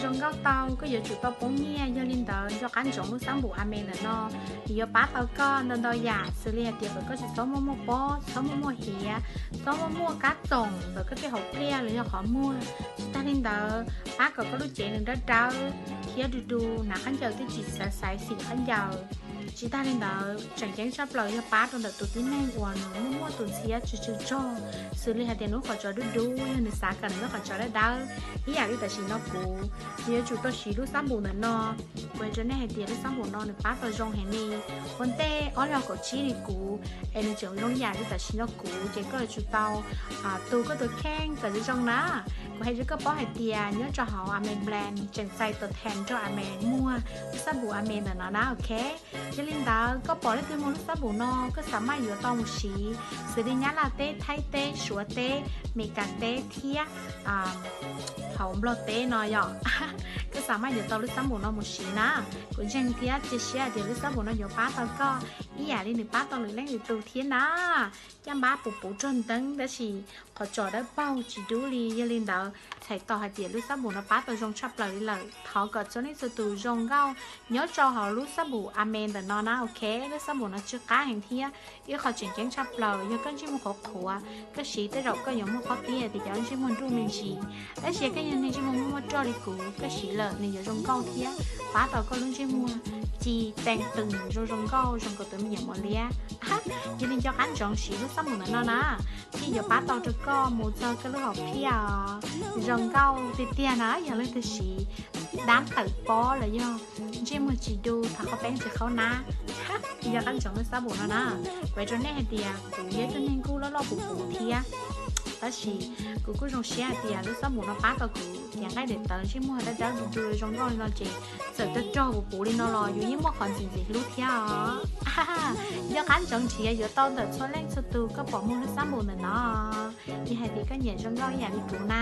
Zoo nkauj tau koj yuav tsum tau poob nyiaj, yog li ntawd nco qab ntsoov lub xab npum Ame ntawm no, nws yuav pab tau koj ntau ntau yam, xws li hais tias kom koj tsis txhob muaj muaj pob, txhob muaj muaj hiav, txhob muaj muaj kab txoom ntawm koj tej hauv pliaj los yog qhov muag. Tsis tag li ntawd, pab kom koj lub cev nws dawb dawb thiab du du, hnav khaub ncaws twb tsis xaiv xaiv xim khaub ncaws. Tsis tag li ntawd, tseem ceeb tshaj plaws yog pab rau ntawm tus tib neeg uas nws muaj muaj tus ntxhiab tsw tsw tsog, xws li hais tias nws lub qhov tsos dub dub, yog nws xav kom nws lub qhov tsos dawb dawb ib yam li tam sim no kuv, nws yuav tsum tau siv lub xab npum ntawm no. Kuv hais rau nej hais tias lub xab npum no nws pab tau zoo heev li. Ua ntej ob log kaum tsib li kuv, es nws tseem zoo yam li tam sim no kuv, ces koj yuav tsum tau tu koj tus kheej kom zoo zoo na. Kuv hais rau koj paub hais tias nyob rau hauv Ame Blend tseem txais tus theem nrog Ame muag, lub xab npum Ame ntawm no na, ok. Yog li ntawd koj pom leej twg muag lub xab npum no koj xav maj yuav tau mus siv, xws li Nyab Laj teb, Thaib teb, Suav teb, Meskas teb thiab hauv Nplog teb no yom. Koj xav maj yuav tau lub xab npum no mus siv na. Kuv ntseeg thiab cia siab tias lub xab npum no yuav pab tau koj ib yam li nws pab tau lwm leej lwm tus thiab na. Caj npab puv puv rog nteeb tab sis qhov tsos dawb paug tsis dub li. Yog li ntawd txhais tau hais tias lub xab npum no pab tau zoo tshaj plaws li lawm. Thov kom txhua leej txhua tus zoo nkauj nyob rau hauv lub xab npum Ame ntawm no na, ok. Lub xab npum no tsw qab heev thiab ib qho tseem ceeb tshaj plaws yog koj ntsej muag qhuav qhuav, koj siv tej zaum koj yuav muaj qhov tias tias cov ntsej muag nruj me ntsis. Tab sis koj yog neeg ntsej muag muaj muaj rog li kuv, koj siv lawm nws yuav zoo nkauj thiab pab tau koj lub ntsej muag ci tees tees zoo zoo nkauj zoo nkaus tus me nyuam mos liab. Yog li nco qab ntsoov siv lub xab npum ntawm no na, thiaj yuav pab tau rau koj mus txog koj lub hom phiaj os. Zoo nkauj tiag tiag na yog leej twg siv dab tawm pob los yog ntsej muag tsis du, thov qhov peeb tsis qhaub nab. Nco qab ntsoov lub xab npum no na. Kuv hais rau nej hais tias kuv yog ib tug neeg kuj loj loj puv puv thiab, tab sis kuv kuj zoo siab hais tias lub xab npum no pab tau kuv cev nqaij daim tawv ntsej muag dawb dawb du du zoo nkauj li no ces txawm rog rog puv puv li no los yus yeej muaj qhov ntxim ntxim hlub thiab os. Nco qab ntsoov nrhiav yuav tau ntawm txhua leej txhua tus koj pom muag lub xab npum ntawm no. Yog hais tias koj nyiam zoo nkauj ib yam li kuv na.